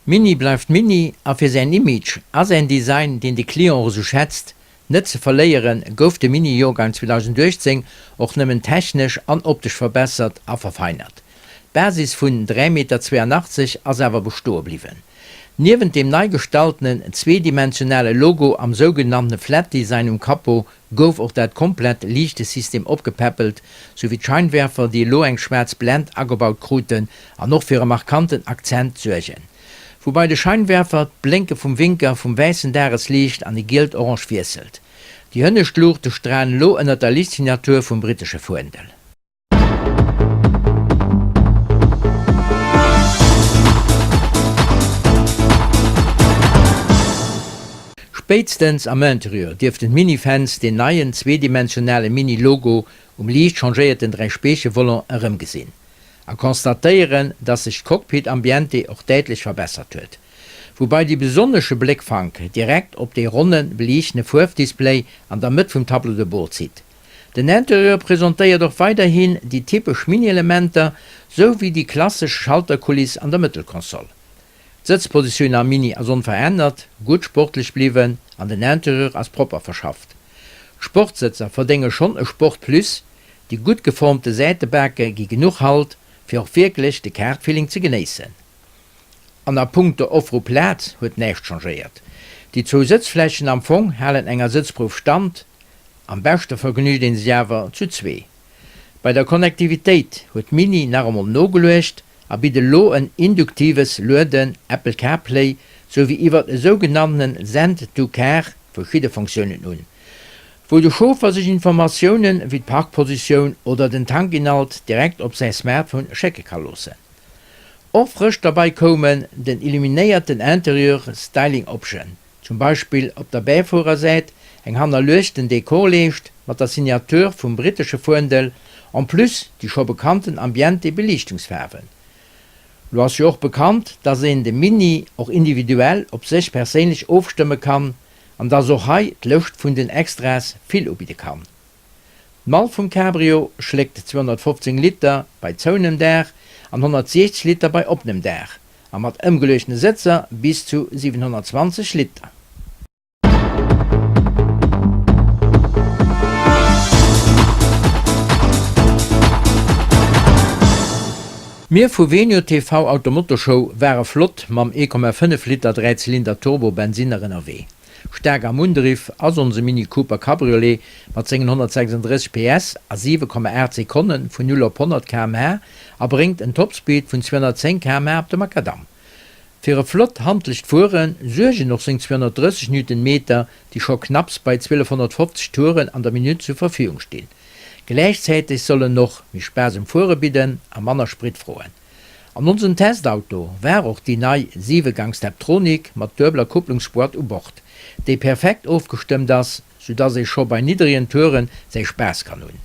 Mini bleift Mini a fir säin Image a säin Design, deen de Client och esou schätzt, net ze verléieren, gouf de Mini-Joergang 2018 och nëmmen technesch an optesch verbessert a verfeinert. D'Basis vun 3,82 Meter ass awer bestoe bliwwen. Niewent dem nei gestaltenen zweedimensionale Logo am sougenanntene Flat Design um Capot gouf och dat komplett Liichtesystem opgepäppelt, souwéi d'Scheinwerfer, déi elo eng schwaarz Blend agebaut kruten an och fir e markanten Akzent suergen. Woubai de Scheinwerfer d'Blénke vum Winker vum wäissen Dagesliicht an e gielt-orange wiesselt. Déi hënnescht Luuchte stralen elo ënnert der Liichtsignatur vum brittesche Fuendel. Spéitstens am Interieur dierften d'Mini-Fans deen neien zweedimensionale Mini-Logo um liicht changéierten Dräispeeche-Volant erëmgesinn a constatéieren, dass sech d'Cockpit-Ambiente och däitlech verbessert huet. Woubai dee besonnesche Bléckfank direkt op dee ronne beliichtene Fuerfdisplay an der Mëtt vum Tableau de bord zitt. Den Interieur presentéiert och weiderhin déi typesch Mini-Elementer, sou wéi déi klassesch Schalterkuliss an der Mëttelkonsol. D'Sëtzpositioun am Mini ass onverännert, gutt sportlech bliwwen an den Interieur ass propper verschafft. D'Sportsëtzer verdénge schonn e Sport Plus, déi gutt geformte Säitebake gi genuch Halt, fir och wierklech de Kart-Feeling ze genéissen. An a punkto Offre u Plaz huet näischt changéiert. Déi zwou Sëtzflächen am Fong halen enger Sëtzprouf stand, Am beschte vergnügt een sech awer zu zwee. Bei der Connectivitéit huet Mini nach emol nogeluecht a bitt elo en induktives Lueden, Apple CarPlay, souwéi iwwert e sougenanntenen Send to Car verschidde Fonctiounen un, wou de Chauffer sech Informatiounen wéi d'Parkpositioun oder den Tankinhalt direkt op säi Smartphone schécke ka loossen. Och frësch derbei koumen den illuminéierten Interieur Styling Option, Zum Beispill op der Bäifuerersäit eng hannerluechten Dekorleescht mat der Signature vum brittesche Fuendel, en plus déi scho bekannten Ambiente-Beliichtungsfaarwen. Lo ass jo och bekannt, dass een de Mini och individuell op sech perséinlech ofstëmme kann an dass och hei d'Lëscht vun den Extras vill ubidde kann. D'Mall vum Cabrio schléckt 215 Liter bei zouenem Daach an 160 Liter bei oppenem Daach a mat ëmgeluechtene Sëtzer bis zu 720 Liter. Mir vu Venio TV Automotoshow ware flott mam 1,5 Liter Dräizylinder Turbo Bensinner ënnerwee. Staark am Undriff ass onse Mini Cooper Cabriolet mat sengen 136 PS a 7,8 Sekonne vun 0 op 100 km/h a bréngt en Topspeed vun 210 km/h op de Makadamm. Fir e flott handlecht Fuere suergen och seng 230 Newtonmeter, déi scho knapps bei 1250 Touren an der Minutt zur Verfügung stinn. Gläichzäiteg soll en och méi Spaass um Fuere bidden a manner Sprit froen. An onsem Testauto war och déi nei 7 Gang Steptronic mat duebeler Kupplungsboîte u Bord, déi perfekt ofgestëmmt ass, sou dass ee scho bei niddregen Touren säi Spaass kann hunn.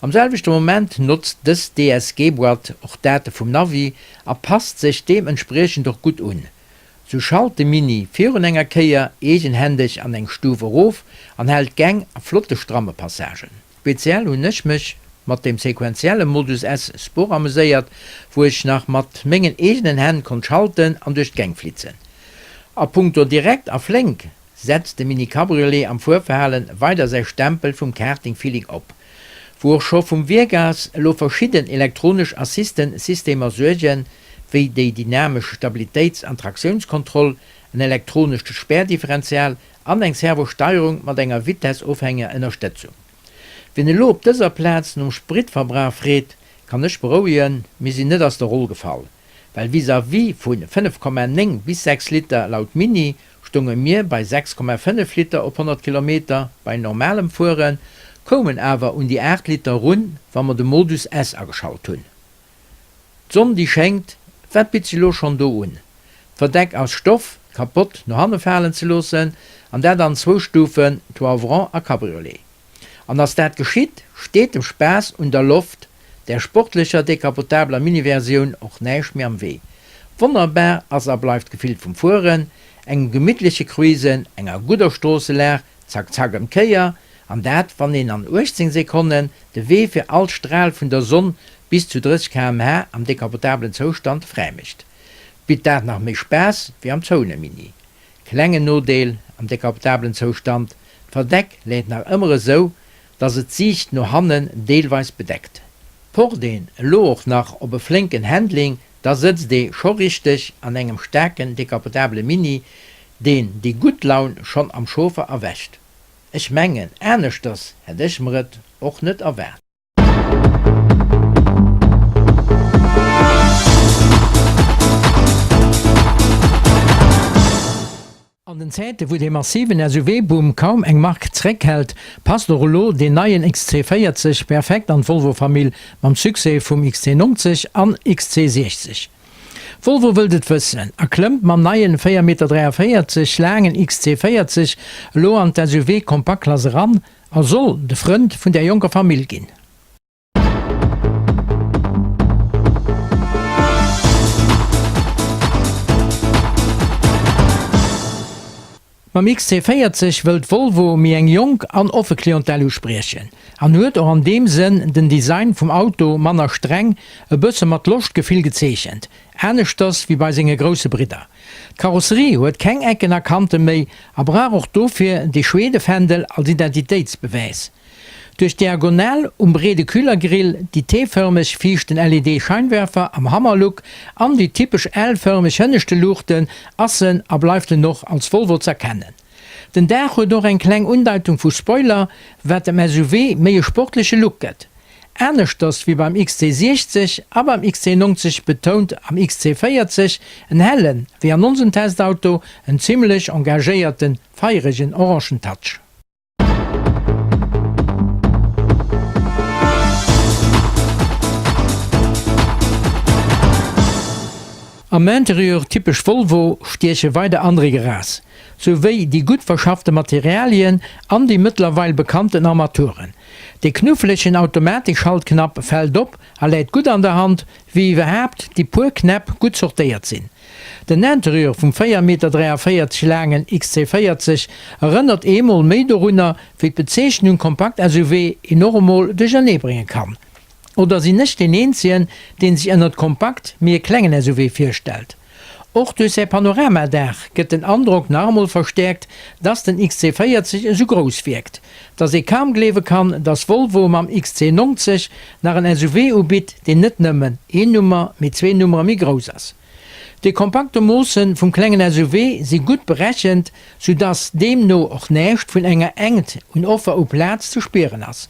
Am selwechte Moment notzt dës DSG-Boîte och d'Date vum Navi a passt sech deementspriechend och gutt un. Sou schalt de Mini virun enger Kéier eegenhändeg an eng Stuf erof an hält d'Gäng a flotte stramme Passagen. Speziell hunn ech mech mat dem sequenzielle Modus S Sport ameséiert, wou ech nach mat mengen eegenen Hänn konnt schalten an duerch d'Gäng flitzen. A punkto direkt a flénk setzt de Mini Cabriolet am Fuerverhalen weider säi Stempel vum Karting-Feeling op, wou och scho vum Wierk aus elo verschidden elektronesch Assisten-Systemer suergen, wéi déi dynamesch Stabilitéits an Traktiounskontroll, en elektronescht Spärdifferenzial An eng Servosteierung mat enger vitessofhängeger Ënnerstëtzung. Wien elo op dëser Plaz nom Spritverbrauch freet, kann ech berouegen, mir sinn net ass der Roll gefall, well vis-à-vis vu 5,9 bis 6 Liter laut Mini stounge mir bei 6,5 Liter op 100 Kilometer bei normalem Fueren, koumen awer un déi 8 Liter erun, wa mer de Modus S ageschalt hunn. D'Sonn déi schéngt, wat bitt sech elo schonn do un? D'Verdeck aus Stoff, d'Kapott no hanne falen ze loossen, an dat an zwou Stufen, Toit ouvrant a Cabriolet. An ass dat geschitt, steet dem Spaass un der Loft, där sportlecher decapotabler Mini-Versioun och näischt méi am Wee. Wonnerbar ass a bleift d'Gefill vum Fueren, engem gemittleche Cruisen, enger gudder Stroosselag, zack zack ëm d'Kéier, an dat wann een an 18 Sekonnen de Wee fir all Stral vun der Sonn bis zu 30 km/h am decapotablen Zoustand fräi mécht. Bitt dat nach méi Spaass wéi am zouene Mini. Klengen Nodeel am decapotablen Zoustand, d'Verdeck läit nach ëmmer esou, dass et d'Siicht no hannen deelweis bedeckt. Pocht een elo och nach op e flénken Handling, da sëtzt ee scho richteg an engem staarken decapotabele Mini, deen déi gutt Laun schonn am Chauffer erwächt. Ech mengen, aneschters hätt ech mer et och net erwaart. An den Zäite wou dee massiven SUV-Boom kaum eng Mark zréckhält, passt och elo deen neien XC40 perfekt an d'Volvo-Famill mam Succès vum XC90 an XC60. Volvo wëllt et wëssen a klëmmt mam neien 4,43 Meter laangen XC40 elo an d'SUV-Kompaktklass eran a soll de Frënd vun där jonker Famill ginn. Mam XC40 wëllt Volvo méi eng jonk an offe Clientèle uspriechen an huet och an deem Sënn den Design vum Auto manner streng, e bësse mat Loschtgefill gezeechent, aneschters wéi bei senge grousse Bridder. D'Karosserie huet keng Ecken a Kante méi a brauch och dofir de Schweedefändel als Identitéitsbewäis. Duerch d'Diagonal um breede Kühlergrill, déi T-fërmeg viischten LED-Scheinwerfer am Hammerlook an déi typesch L-fërmeg hënneschte Luuchten ass en a bleift en och als Volvo z'erkennen. Den Daach huet och eng kleng Undeitung vu Spoiler, wat dem SUV méi e sportleche Look gëtt. Aneschters wéi beim XC60 a beim XC90 betount am XC40 en hellen, wéi an onsem Testauto, en zimmlech engagéierten, feieregen orangen Touch. Am Interieur, typesch Volvo, stieche weider Andréck eraus, sou wéi déi gutt verschaffte Materialien an déi mëttlerweil bekannten Armaturen. De knufflegen Automatikschaltknapp fält op a läit gutt an der Hand, wéi iwwerhaapt déi puer Knäpp gutt sortéiert sinn. Den Interieur vum 4,43 Meter laangen XC40 erënnert eemol méi dorunner, wéi d'Bezeechnung Kompakt-SUV een och emol duerchernee brénge kann. Oder sinn ech deen eenzegen, deen sech ënnert kompakt méi e klengen SUV virstellt? Och duerch säi Panoramadaach gëtt den Androck nach emol verstäerkt, dass den XC40 esou grouss wierkt, dass ee kaum gleewe kann, dass Volvo mam XC90 nach en SUV ubitt, deen net nëmmen een Nummer, mee zwee Nummere méi grouss ass. Déi kompakte Moosse vum klengen SUV si gutt berechent, soudass deemno och näischt vun enger Engt un Offer u Plaz ze spieren ass.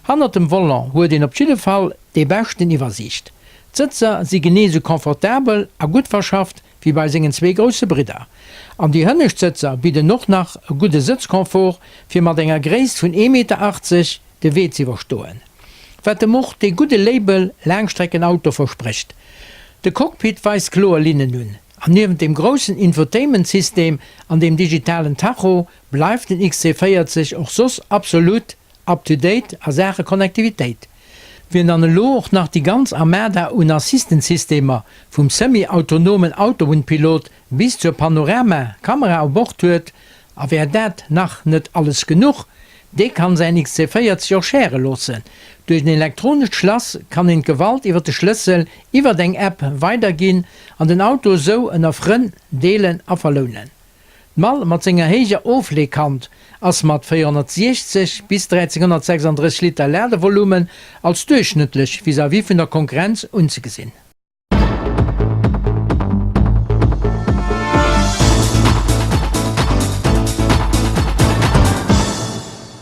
Hannert dem Volant huet een op jidde Fall déi beschten Iwwersiicht. D'Sëtzer si genee sou confortabel a gutt verschafft wéi bei sengen zwee grousse Bridder. An déi hënnescht Sëtzer bidden och nach e gudde Sëtzconfort fir mat enger Gréisst vun 1,80 Meter de Wee z'iwwerstoen, wat em och dee gudde Label Laangstreckenauto versprécht. De Cockpit weist kloer Linnen un, an niewent dem groussen Infotainment-System an dem digitalen Tacho bleift den XC40 och soss absolut up to date a Saache Connectivitéit. Wien dann elo och nach déi ganz Armada un Assistant-Systemer, vum semi-autonomen Autobunnpilot bis zur Panorama-Kamera u Bord huet, A wär dat nach net alles genuch, dee kann säin XC40 och share loossen. Duerch en elektronescht Schlass kann een d'Gewalt iwwer de Schlëssel iwwert eng App weiderginn an den Auto esou ënner Frënn deelen a verlounen. D'Mall mat senger héijer Ofleekant ass mat 460 bis 1336 Liter Ladevolumen als duerchschnëttlech vis-à-vis vun der Konkurrenz unzegesinn.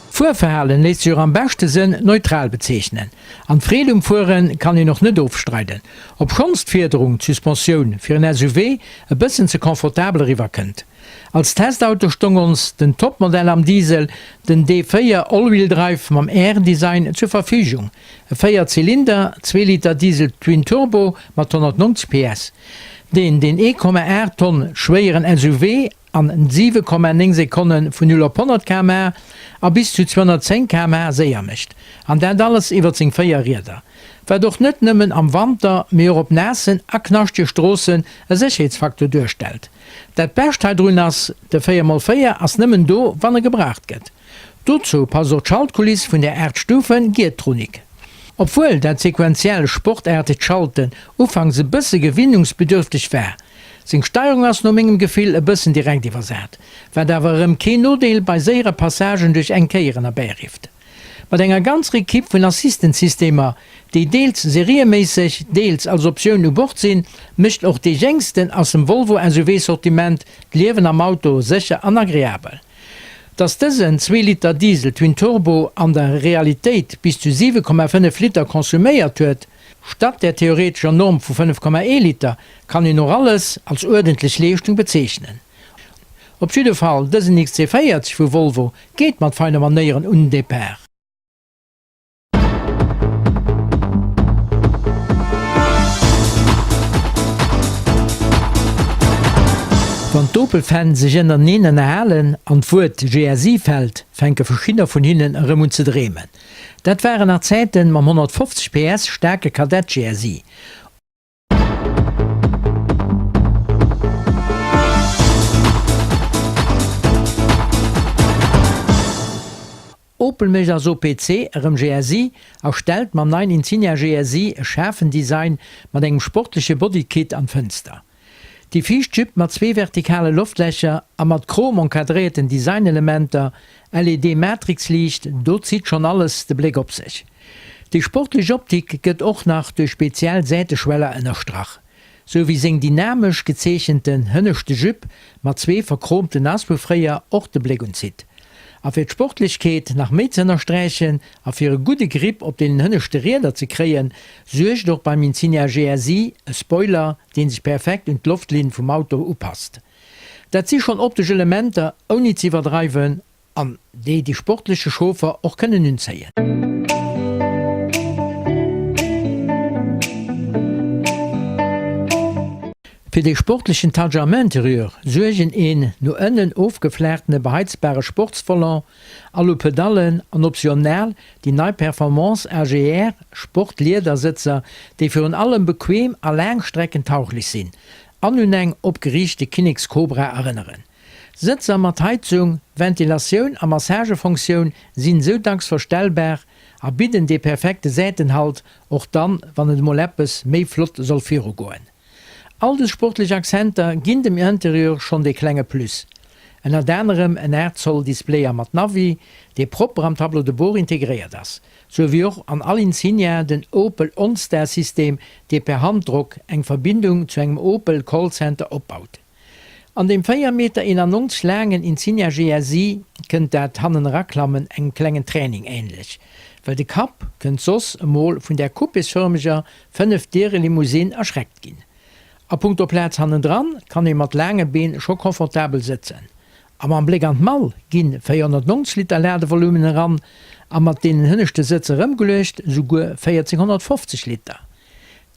Fuerverhalen léisst sech och am beschte Sënn neutral bezeechnen. An d'Freed um Fuere kann een och net ofstreiden, obschonns d'Fiederung, d'Suspensioun, fir en SUV e bëssen ze confortabel eriwwer kënnt. Als Testauto stong ons den Topmodell am Diesel, den D4 Allwheel-Drive mam R-Design zur Verfügung. E 4 Zylinder, zwee Liter Diesel Twin Turbo mat 190 PS, deen den 1,8 Tonn schwéieren SUV an 7,9 Sekonne vun 0 op 100 km/h a bis zu 210 km/h séier mécht. An dat alles iwwer seng 4 Rieder. Wat och net nëmmen am Wanter, mee och op naassen a knaschtege Stroossen e Sécherheetsfaktor duerstellt. Dat Bescht heidrun ass, de 4x4 ass nëmmen do, wann e gebraucht gëtt. Dozou passt och d'Schaltkuliss vun der 8 Stufen Geartronic. Obwuel dat sequenziell sportaartegt Schalten ufanks e bësse gewinnungsbedürfteg war. Seng Steierung ass no mengem Gefill e bëssen direkt iwwersat, wat awer erëm keen Nodeel bei séiere Passagen duerch enk Kéieren erbäirifft. Mat enger ganzer Ekipp vun Assistant-Systemer, déi deels serieméisseg, deels als Optioun u Bord sinn, mécht och dee jéngsten aus dem Volvo SUV-Sortiment d'Liewen am Auto sécher an agreabel. Dass dësen Zweeliter Diesel Twin Turbo an der Realitéit bis zu 7,5 Liter konsuméiert huet, statt der theoretescher Norm vu 5,1 Liter, kann een och alles als uerdentlech Leeschtung bezeechnen. Op jidde Fall, dësen XC40 vu Volvo geet mat feine Manéieren un den Depart. Wann d'Opel-Fans sech ënnerteneen ënnerhalen an d'Wuert GSI fält, fänke verschiddener vun hinnen erëm un ze dreemen. Dat waren nach Zäiten mam 150 PS staarke Kadett GSI. Opel mécht als OPC erëm GSI a stellt mam neien Insignia GSI e schaarfen Design mat engem sportleche Bodykit an d'Fënster. Déi viischt Jupe mat zwee vertikale Loftlächer a mat chrom encadréierten Designelementer, LED-Matrixliicht, do zitt schonn alles de Bléck op sech. Déi sportlech Optik gëtt och nach duerch speziell Säiteschweller ënnerstrach. Sou wéi seng dynamesch gezeechenten hënneschte Jupe mat zwee verchromten Auspuffréier och de Bléck unzitt. A fir d'Sportlechkeet nach méi ze ënnersträichen a fir e gudde Grip op deenen hënneschte Rieder ze kréien, suergt och beim Insignia GSI e Spoiler, dee sech perfekt un d'Loftlinn vum Auto upasst. Dat si schonn optesch Elementer, ouni ze iwwerdreiwen An déi de sportleche Chauffer och kënnen unzéien. Fir dee sportlechen Touch am Interieur suergen een no ënnen ofgeflaachtene beheizbare Sportsvolant, Alu-Pedallen an optional déi nei Performance AGR Sport-Liedersëtzer, déi virun allem bequem a laangstreckentauglech sinn an un eng opgeriichte Kinnekskobra erënneren. Sëtzer mat Heizung, Ventilatioun a Massagefonktioun sinn esou dacks verstellbar a bidden dee perfekte Säitenhalt, och dann, wann et emol eppes méi flott soll virugoen. All des sportlech Accenter ginn dem Interieur schonn dee klenge Plus. Ënnert anerem en 8 Zoll Displayer mat Navi, dee propper am Tableau de bord integréiert ass, sou wéi och an all Insignia den Opel OnStar System, dee per Handdrock eng Verbindung zu engem Opel Callcenter opbaut. An deem 4 Meter 91 laangen Insignia GSI kënnt dat Hanneneraklammen engem klengen Training änlech, well de Kapp kënnt soss emol vun där coupésfërmeger Fënnef-Diere-Limousine erschreckt ginn. A punkto Plaz hannendran kann ee mat laange Been scho confortabel sëtzen. A mam Bléck an d'Mall ginn 490 Liter Ladevolumen eran a mat deenen hënneschte Sëtz erëmgeluecht esouguer 1450 Liter.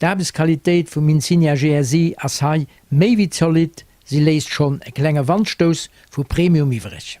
D'Aarbechtsqualitéit vum Insignia GSI ass hei Méi wéi zolidd, si léisst schonn e klenge Wandstouss vu Premium iwwreg.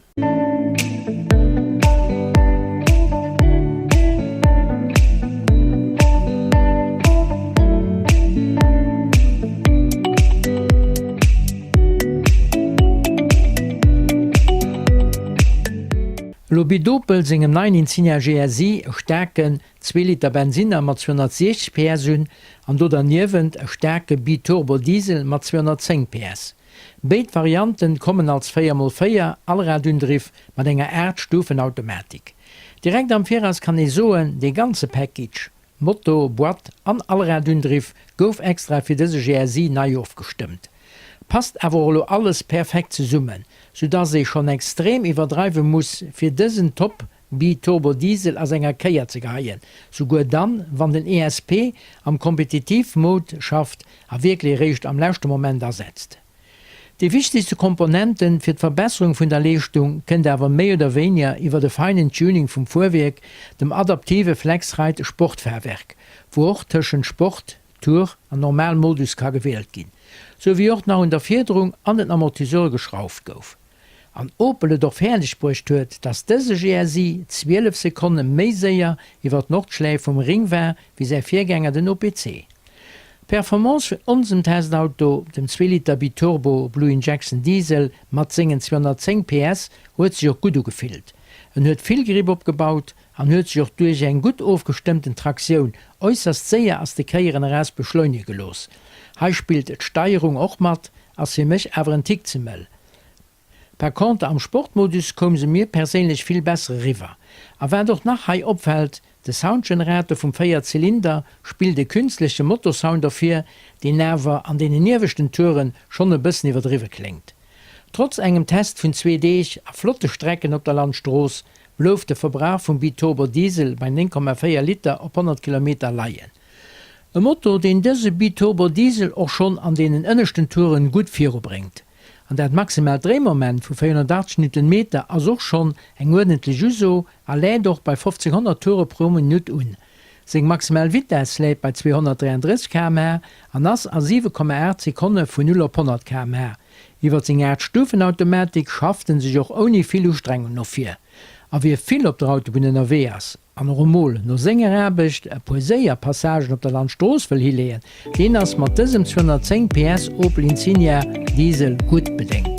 Elo bitt Opel sengem neien Insignia GSI e staarken Zwee Liter Bensinner mat 260 PS un an do derniewent e staarke Bi-Turbo Diesel mat 210 PS. Béid Varianten kommen als 4 mol 4 Allradundriff mat enger 8 Stufen Automatik. Direkt am Viraus kann ee soen, dee ganze Package, Moto, Boîte an Allradundriff gouf extra fir dëse GSI nei ofgestëmmt. Passt awer och elo alles perfekt zesummen, sou dass ee schonn extrem iwwerdreiwe muss fir dësen Top Bi-Turbo Diesel ass enger Kéier ze geheien, souguer dann, wann den ESP am Kompetitiv Mode schafft a wierklech eréischt am leschte Moment asetzt. Déi wichtegste Komponente fir d'Verbesserung vun der Leeschtung kënnt awer méi oder wéiniger iwwert e feinen Tuning vum Fuerwierk, dem adaptive Flexride Sportfahrwerk, wou och tëschent Sport, Tour an Normal Modus ka gewielt ginn, sou wéi och nach un der Fiederung an den Amortisseure geschrauft gouf. An Opel et och fäerdeg bruecht huet, dass dëse GSI 12 Sekonne méi séier iwwer d'Nordschläif vum Ring war wéi säi Virgänger den OPC. D'Performance vun onsem Testauto, dem Zweeliter Biturbo Blue Injection Diesel mat sengen 210 PS, huet sech och gutt ugefillt. En huet vill Grip opgebaut an huet sech och duerch eng gutt ofgestëmmten Traktioun äusserst séier ass de Kéieren eraus beschleunege gelooss. Hei spillt d'Steierung och mat. ass fir mech awer en Tick ze mëll. Par contre am Sportmodus koum se mir perséinlech vill besser eriwwer. A wat och nach hei opfällt, de Soundgenerator vum 4 Zylinder spillt e künstleche Motorsound ervir, deen awer an deenen ieweschten Touren schonn e bëssen iwwerdriwwe kléngt. Trotz engem Test vun zwee Deeg a flotte Strecken op der Landstrooss blouf de Verbrauch vum Biturbo Diesel bei 9,4 Liter op 100 Kilometer leien. E Motor, deen dëse Biturbo Diesel och schonn an deenen ënneschten Touren gutt virubréngt. An dat maximaalt Dréimoment vu 480 Newtonmeter ass och schonn eng uerdentlech Uso a läit och bei 1500 Toure pro Minutt un. Seng maximal Vitess läit bei 233 km/h an ass a 7,8 Sekonne vun 0 op 100 km/h. Iwwer seng 8 Stufenautomatik schafft en sech och ouni vill Ustrengung no vir. A wie vill op der Autobunn ënnerwee ass an och emol no senger Aarbecht e puer séier Passagen op der Landstrooss wëll hileeën, deen ass mat dësem 210 PS Opel Insignia Diesel gutt bedéngt.